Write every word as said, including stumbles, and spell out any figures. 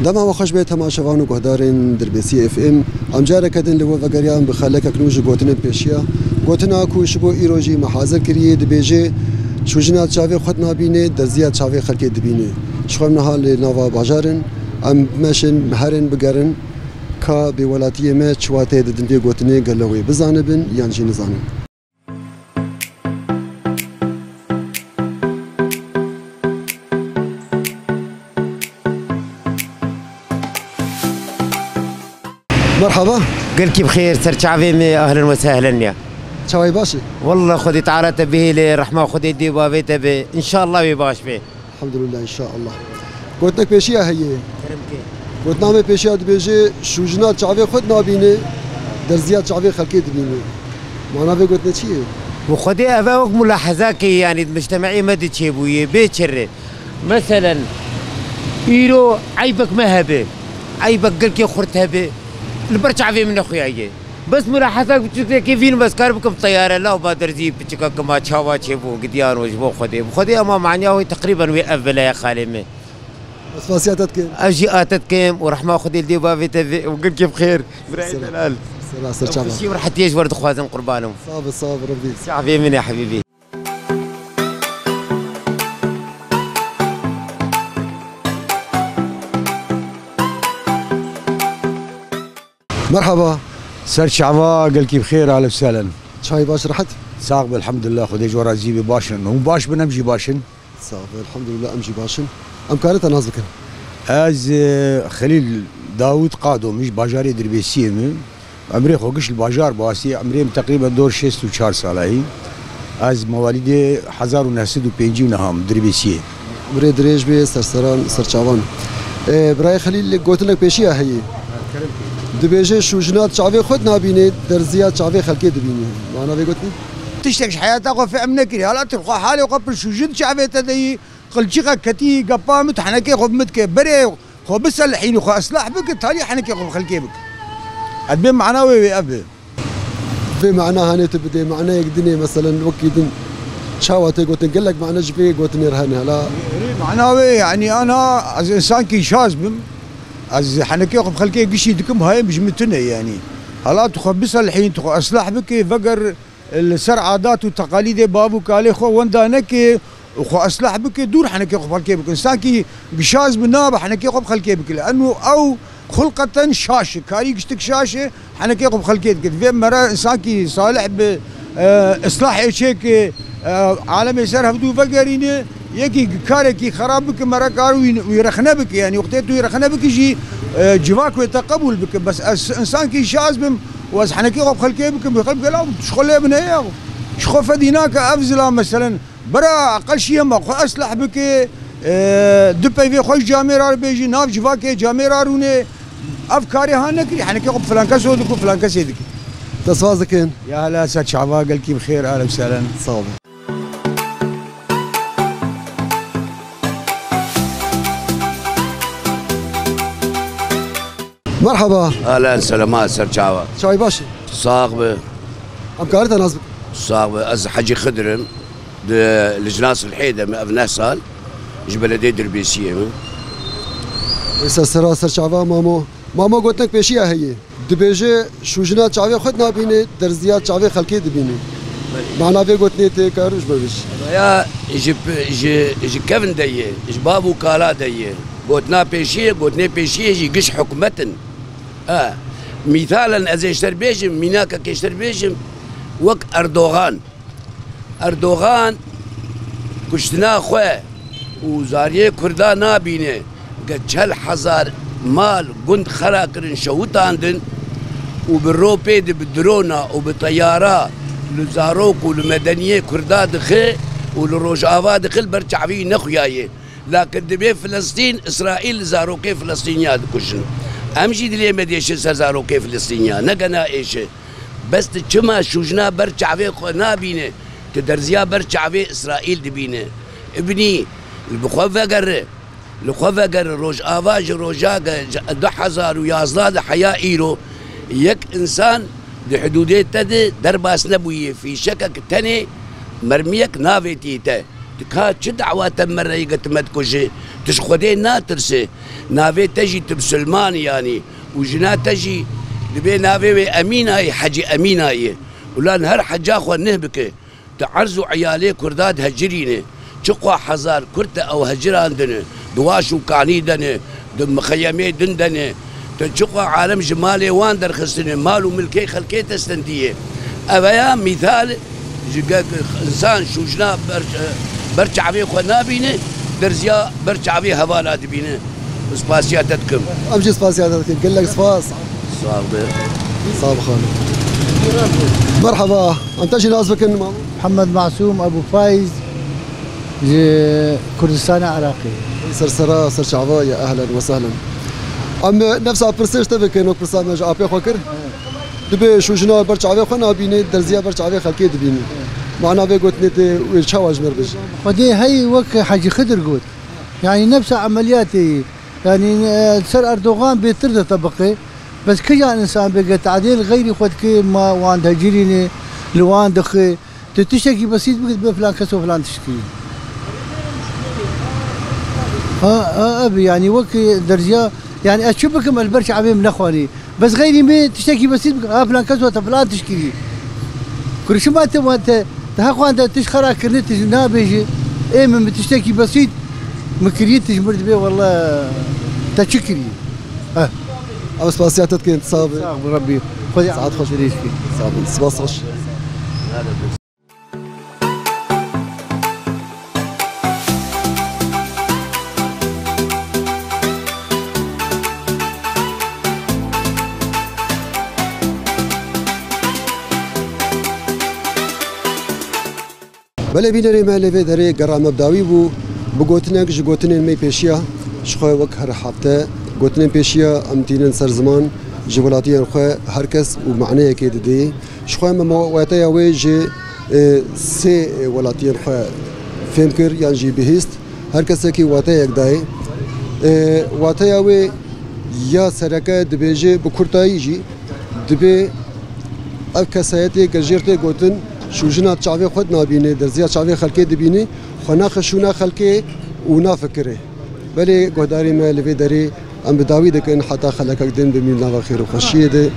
Dema we xweş be temaşevan û guhdarên Dirbêsiyê F M. Em careke din li we vegeriyan bi xelekek nû ji gotinên pêşiya. Gotina ku ji bo îro jî me hazir kiriye dibêje, "Şûjina çavê xwe nabîne, derziya çavê xelkê dibîne." Ji xwe em niha li nava bajar in. Em meşin, herin, bigerin ka bêwelatiyê me çi wateyê didin vê gotinê, gelo wê bizanibin yan jî nizanin. Merhaba. Gelkî bi xêr, ser çavê me, ehlen we sehlen ya. Çavê baş e? Wallah, Xwedê Teala te bihêle, rehma Xwedê dê bavê te be. Înşallah wê baş be. Elhamdülillah, înşallah. Gotinek pêşiya heye. Kerem ke. Gotina me pêşiya dibêje, "Şûjina çavê xwe nabîne, derziya çavê xelkê dibîne." Mana vê gotinê çi ye? Bi Xwedê ev e wek mulahezakê, yanî di mujtemeê me de çêbûye, bê çi re. Meselen, îro eybek me hebe, eybek gelkê xurt hebe, li ber çavê min nexuyaye. Bes mulahezak biçûkekê vîn, bes kar bikim teyare law ba derzî piçikek ma çawa çêbû, gidiyano ji bo Xwedê. Bi Xwedê ema maniya wê teqrîben wê ev bile ye xalê me. Ez spasiya te dikim. Ez jî a te dikim û rehma Xwedê li dê bavê te ve û gelkê bi xêr. Birayê delal. Sera ser çava. Xweşî û rehetiyê ji we re dixwazim qurbanim. Sağ ol, sağ ol, Rebî. Çavê min e hebîbî. Merhaba. Ser çava, gelkî bi xêr, alif selen. Çay baş, rehet? Sax be, elhamdülillah, Xwedê ji we razî be, baş in. Hûn baş bin, em jî baş in. Sax be, elhamdülillah, em jî baş in. Em karin te nas bikin? Ez, e, Xelîl Dawûd Qado, min ji bajarê Dirbêsiyê me. Emrê xwe giş li bajar bû, asî emrê min teqrîben dor şêst û çar sala yî. Ez mewalîdê hezar û neh sed û pêncî û neh im, Dirbêsiyê. Emrê dirêj bê, serseran, serçavan. E, birayê Xelîl gotinek pêşiya heye. Dibêje, "Şûjina çavê xwe nabîne, derziya çavê xelkê dibîne." Mana vê gotinê? Tiştek ji heyata xwe fehm nekiriye. Hala tu xwe halê xwe pir şûjin çavê te de yî. Qilçîqek ketî gepa min, tu henekê xwe bi min dike. Berê xwe biselihînî, xwe islah bike, talî henekê xwe bi xelkê bike. Ez bê mana wê wê ev be. Vê mana hanê tu bidê, maneyek dinê, meselen wekî din çawa tê gotin, gelek mane ji vê gotinê re hene, hela. Erê, mana wê, yanî ana ez însankî şaz bim. Ez henekê xwe bi xelkê gişî dikim, hayê min ji min tune, yanî. Hela tu xwe biselihîn, tu xwe islah bike, veger li ser adat û teqalîdê bav û kalê xwe wenda neke û xwe islah bike, dûr henekê xwe bi xelkê bike. Însankî gişaz bi nabe henekê xwe bi xelkê bike. Li eno ew xulqeten şaş e, karî giştik şaş e, henekê xwe bi xelkê dike. Divê mere însankî salih bi, e, islahê çêke, e, alemê ser hevdû vegerîne. Yekî karekî xerab bike, mere kar wî, wî rexne bike. Yanî wextê tu wî rexne bike jî, e, civak wê te qebûl bike. Bes ez însankî şaz bim û ez henekê xwe bi xelkê bikim, wê xelk bike, "Law, ji xwe lê min heye." Ji xwe fedî nake ev zila, meselen, bira aqel şî hema xwe eslah bike, e, du peyvê xwe ji camêra re bêjî, nav civakê camêra rûnê. Ev karê ha nekirî, henekê xwe bi filan keso dike, filan kesê dike. Te spas dikin. Ya hela ser çava, gelkî bi xêr, alem selen. Sağ olun. Merhaba. Ahlen, selama, ser çava. Çay baş. Sax be. Em karin te nas bikin? Sax be. Ez Hecî Xidir im. Di Lijna Sulhê de me ev neh sal. Ji beledê Dirbêsiyê me. Êsa sera ser çava mamo. Mamo gotinek pêşiya heye. Dibêje, "Şûjina çavê xwe nabîne, derziya çavê xelkê dibîne." Mana vê gotinê tê kar ji me bêjî? Ya ji, ji, ji kevin de ye, ji bav û kala de ye. Gotina pêşiyê, gotinê pêşiyê jî giş hikûmet in. E, mîsalen ez ê ji te bêjim, mînakekê ji te bêjim, wek Erdogan. Erdogan kuştina xwe û zariyê Kurda nabîne, ke çel hezar mal gund xera kirin, şewitandin û bi ropê de, bi drona û bi teyara li zarok û li medeniyê Kurda dixe û li Rojava dixe, li ber çavî nexuyaye. Lakin dibê Filistîn, Îsraîl zarokê Filistîniya dikujin. Em jî dilê me diêşe ser zarokê Filistîniya, ne gena êşe. Bes tu çima şûjina ber çavê xwe nabîne? Tu derziya ber çavê Îsraîl dibîne. Ibnî, li bi xwe vegere. Li xwe vegere, Rojava ji roja ge, ji du hezar û yazdeh de heya îro yek însan di hidûdê te de derbas nebûye. Fîşekek tenê mermiyek navêtî te. Tu ka çi dawa te mereyî ge tu me dikuje? Tu ji Xwedê natirse? Navê te jî tu bisilman î yanî û jina te jî dibê navê wê Emîna yê, Hecî Emîna yê. Ulan her heca xwe nih bike. Tu erz û eyalê Kurda dihecirîne. Çiqwa hezar Kurd te ew hecirandine, di waş û kanî de ne, di mixeyemê din de ne. Tu çiqwa alem ji malê wan derxistine, mal û milkê xelkê te stendiye. Ev ya mîthal ji ge-, însan şûjna ber, ber çavê xwe nabîne, derziya ber çavê hevala dibîne. Spasiya te dikim. Em jî spasiya te dikin. Gelek spas. Sağ be. Sağ ol xanım. Merhaba. Em te jî nas bikin, mamo. Muhammed Masûm Ebû Faiz ji Kurdistanê Iraqê. Ser sera, ser çava, ya ehlen we sehlen. Em nefsa pirsê ji te bikin, wek pirsa me ji apê xwe kir. Dibê şûjina ber çavê xwe nabînî, derziya ber çavê xelkê dibînî. Mana vê gotinê tê wê çawa ji me re bêjî? Xwedê hey wek Hecî Xidir got. Yanî nefsa emeliyatê yî. Yanî, e, ser Erdogan bêtir ditebiqê. Bes kijan însan bêge tadê li xeyrî xwe dike, ma wan dihecirîne, li wan dixe. Tu tiştekî besît bike, dibê filan kes û filan tişt kiriye. Ha, ha, ev, yanî wek derziya, yanî ez çi bikim, ez li ber çavê min nexwanî. Bes xeyrî me tiştekî besît bike, ha, filan kes û te filan tişt kiriye. Kurşima te, wan te, te heqwan te tişt xera kirine, tişt nabêje. Ê min, min tiştekî besît min kiriye, tişt mir dibê, welle te çi kiriye? Heh. Ew spasiya te dikin, sağ be. Sağ ol, Rabbî. Xwedê saet xweş. Sağ bin, spas xweş. Belê bînerê me, lê vê derê gera me bi dawî bû, bi gotinek ji gotinên me pêşiya, ji xwe wek her hefte gotinên pêşiya em tînin ser ziman, ji welatiyên xwe her kes û maneyekê didê. Ji xwe me wateya wê ji, e, sê welatiyên xwe fêm kir yan jî bihîst. Her kesekî wateyek dayê. E, wateya wê ya sereke dibêje bi kurtayî jî, dibê ev kesayetê ke jêr tê gotin, şûjina çavê xwe dinabîne, derziya çavê xelkê dibîne, xwe naxe şûna xelkê û nafikire. Belê guhdarî me li vê derê em bi dawî dikin heta xelekek din bimîn nava xêr û xweşiyê de.